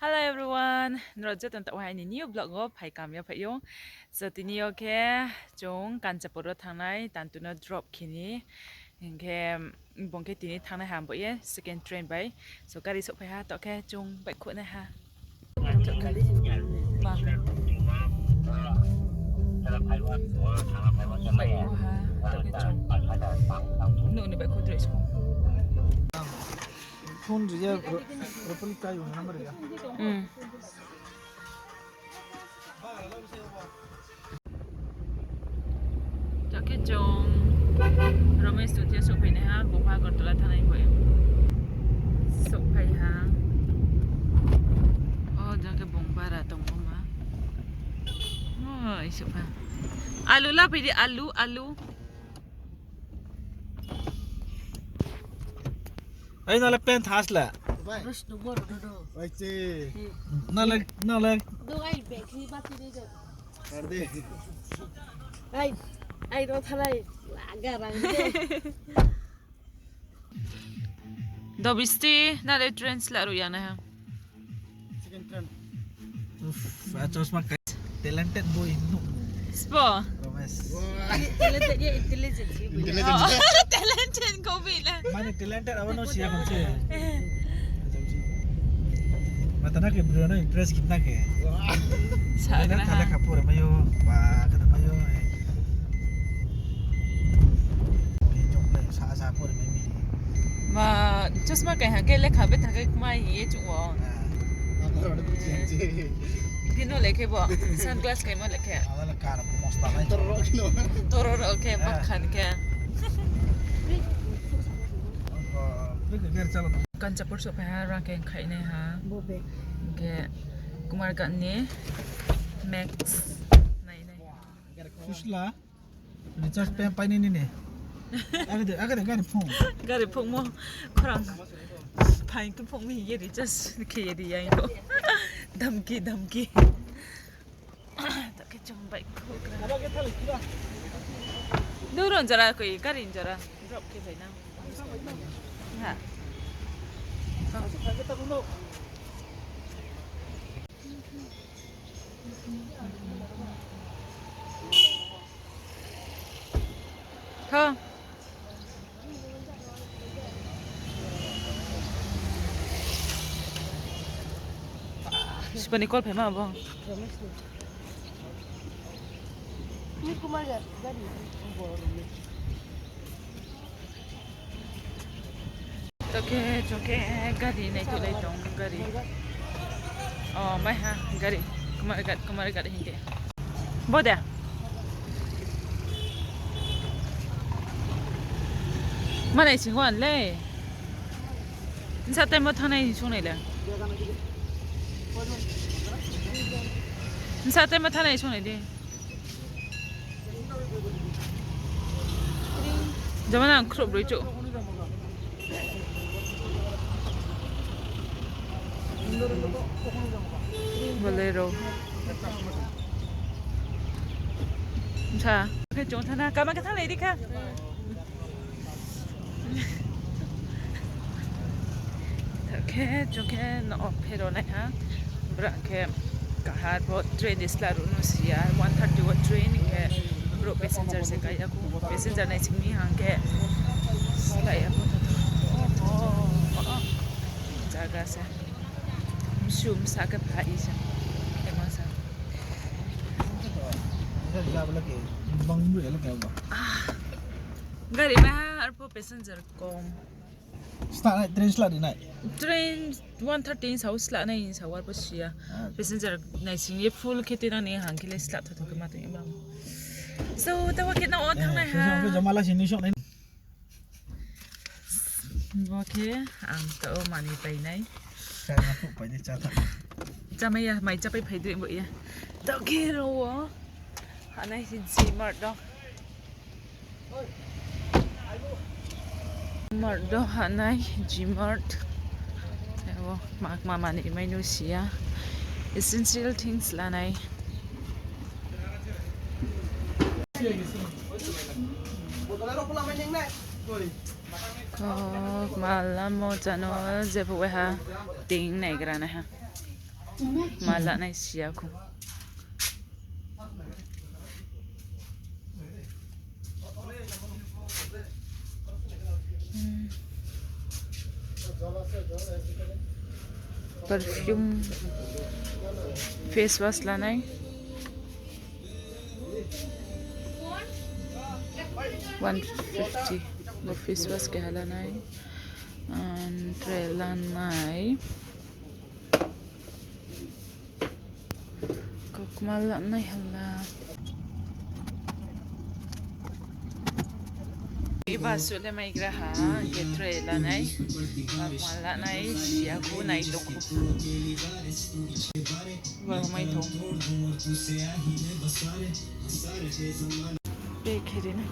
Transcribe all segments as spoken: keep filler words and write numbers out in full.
Hello everyone, nrao joto no taoh wo aini new vlog wo phai kam ya phai ou. So tini yo khe chung Kanchanpur wo thanng nai, Tantu no drop khe ni. Hing khe bung khe tini thanngnai ha bo ye second train bai. So gari souhphai ha, taoh khe chung baihkhouh nai ha. Baihkhouh ha, taoh khe chung. Nouh ni baihkhouh droi skhou. Phone ri ya, ro-, ropel kai yung number ya. Hmm. Taoh khe chung Ramesh studio souhphai nai ha, bung pho Agartala thanngnai bo ye. Souhphai ha. O, jang khe bung bara tongmo ma. Oi, souhphai. Alu la phai di, alu, alu. Ai, nale pen thas la. Nale, nale. Ai, ai, ro thalai. Laga rang de. Dobisti, nale train sla ru ya na ha. Second train. Uff, a chosma kai. Talented boy, no. Spo. Promise. Talented ya, intelligent. Intelligent. Oh, talented ko bi la. Mane talented abo no siya kong se. Mata na ke bro no impress kim na ke. Sa na thale ha. Ka pore mayo, ba ka mayo. Ni jok le sa sa pore mai mi. Ma, chosma kai ha ke lekha be tha ke kmai ye chung wo. Bino le khe bo, sunglass kaimo le khe. Toro rao khe, bakhan khe. Kanchanpur souhphai ha, rang khe khai nai ha. Khe Kumarghat ni Max nai nai. Susla. Recharge pen pai ni ni ni. Agade, agade gari phung. Gari phungmo khorang. Phaing khe phung mi ye recharge khe ye ri ya yo. Damki, damki. Taoh khe chung bike khouh gra. Nung rao jora koi gari jora drop khe phai na. Ha. Tho. Sipani call phaima bo. Taoh khe chung khe gari naithoh lai tong, gari. O, mai ha, gari. Kumarghat, Kumarghat hing de. Bo de. Manai sing wan le. Nsa time wo thanngnai song nai le. Nsa time wo thanngnai song nai di. Jama nang khrouh broi chouh. Bolero. Sa, khe chung thana, kama khe thanglai di kha. Khe chung khe no pherao nai ha. Bra khe kahar bo train de sla ruh no siya, one thirty wo train khe brouh passenger se kai ya khu, passenger naising mi hang khe slái ya khu. Jaga se. Msu msa khe phai se. Ema sa. Gari ma ha arphuh passenger kom. Train one thirty ni sao sla nai ni sao arphuh siya. Passenger naising ye full khe tuinang ni hang khe le sla thotho khe ma tong ye ma. So, taoh khe no thangnai ha. Bo khe ang taoh manoi painai. Chámai ya, mai chápai phai dei bo ye. Taoh khe ro wo. Hanai si G-Mart dong. Mart do hanai, G-Mart. Abo ma, ma manoi mai no siya. Essential things lanai. Kok malamo chano jepho waiha ting naigra naiha. Ma lanai si ya khou. Perfume, face wash lanai. One fifty. Bo face wash keha lanai. Tre lanai. Kokma lanai hala. Iba suh le maigra ha, hing khe tre lanai. Kokma lanai, siya khou nai tong khou. Iba mai tong. Pe khe ri na.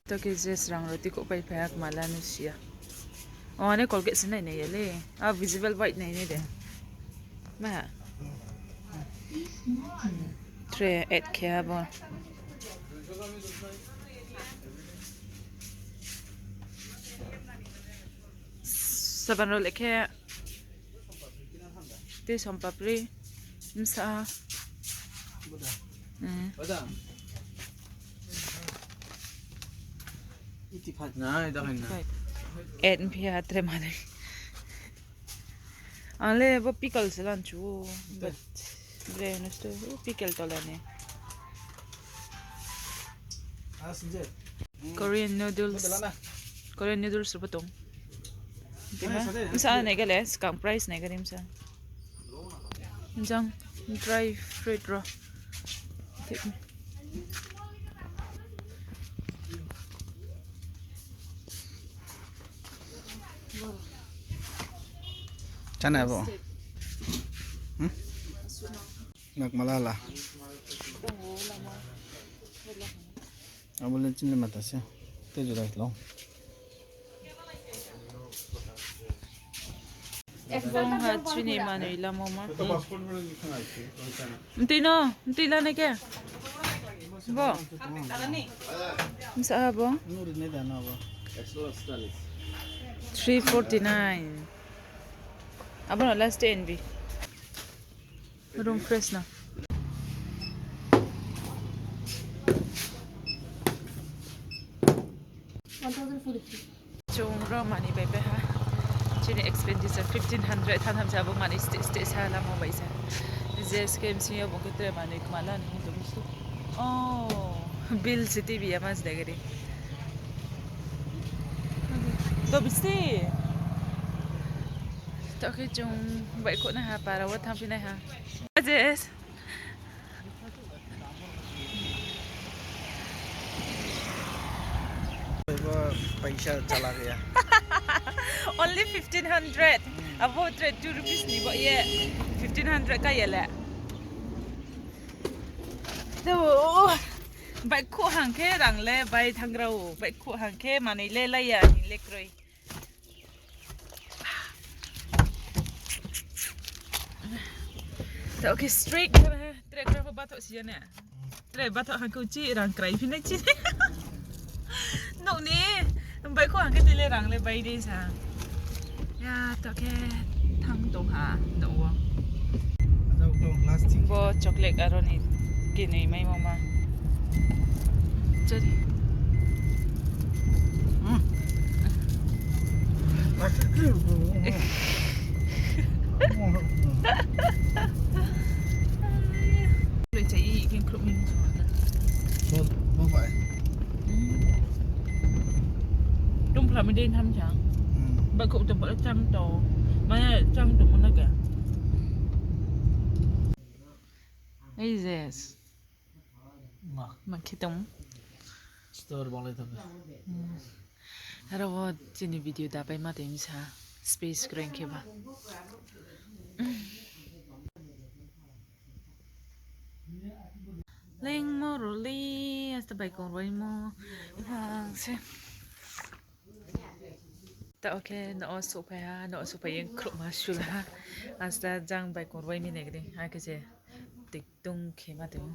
To khe je srang roti kouh pai phai ha, kma la nu si ya. O, ane Colgate se nai nai ya le. A, Visible White nai nai de. Ma ha. Tre add khe ha bo. Saban rao le khe. Tei Sonpapri. Bsa. Add phi ha tre manoi. Ang le bo pickle se lan chu. But bre nosto, pickle to la ni. Korean noodles. Korean noodles bo tong. Bsa nai ga le, skang price nai ga di bsa. Jang dry fruit rao. Chana bo. Nak malala. Abo le chini mata se. Te jora lo. Bung ha chini manoi lamo ma. Mtui no, mtui la nai khe. Bo. Bsa ha bo. Three forty nine. Abo no last day N B. Room fresh na. Chung ro manoi bai pai ha. Chini expenditure fifteen hundred thanng tham se abo manoi steh steh sa lamo bai sa. Je scam sing yo bo khe tre manoi kma la ni hing tong si. O, bill se tibi ya ma se degari. To bisi. To khe chung baihkhouh nai ha, para wo thanngphi nai ha. Jes. Paisa chala gaya. Only fifteen hundred. Abo tre two rupees ni bo ye fifteen hundred ka ye le. To, baihkhouh hang khe rang le bai thanng rao. Baihkhouh hang khe manoi le lai ya hing le kroi. To khe strict khe ba, tre khe ba bathoh si ya ne. Tre bathoh hang khe uchih rang krai phi nai chini. Nouh ni, baihkhouh hang khe tei le rang le bai di sa. Ya, to khe thanng tong ha, nouh wo. Bo chocolate aro ni kinoi maimo ma. Chari. Loi chai i khe khruh mi. Dum phla mi dei tham sa. Baihkhouh tong pho chang to. Mane chang tongmo na khe. Ei jes. Ma khe tong. Store banglai tong. Aro wo chini video dapai ma tei msa. Space kroi khe ba. Lengmo rao le, asta baikong ruaimo. Ipha se. Taoh khe nouh wo souhphai ha, nouh wo souhphai ye khruhma sula ha. Asta jang baikong ruai mi nai gri, akhe se tiktung khe ma tong.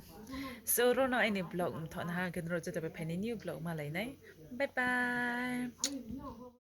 So, ro no aini vlog mthoh na ha, khe nrao joto bai phai ni new vlog malai nai. Bye bye.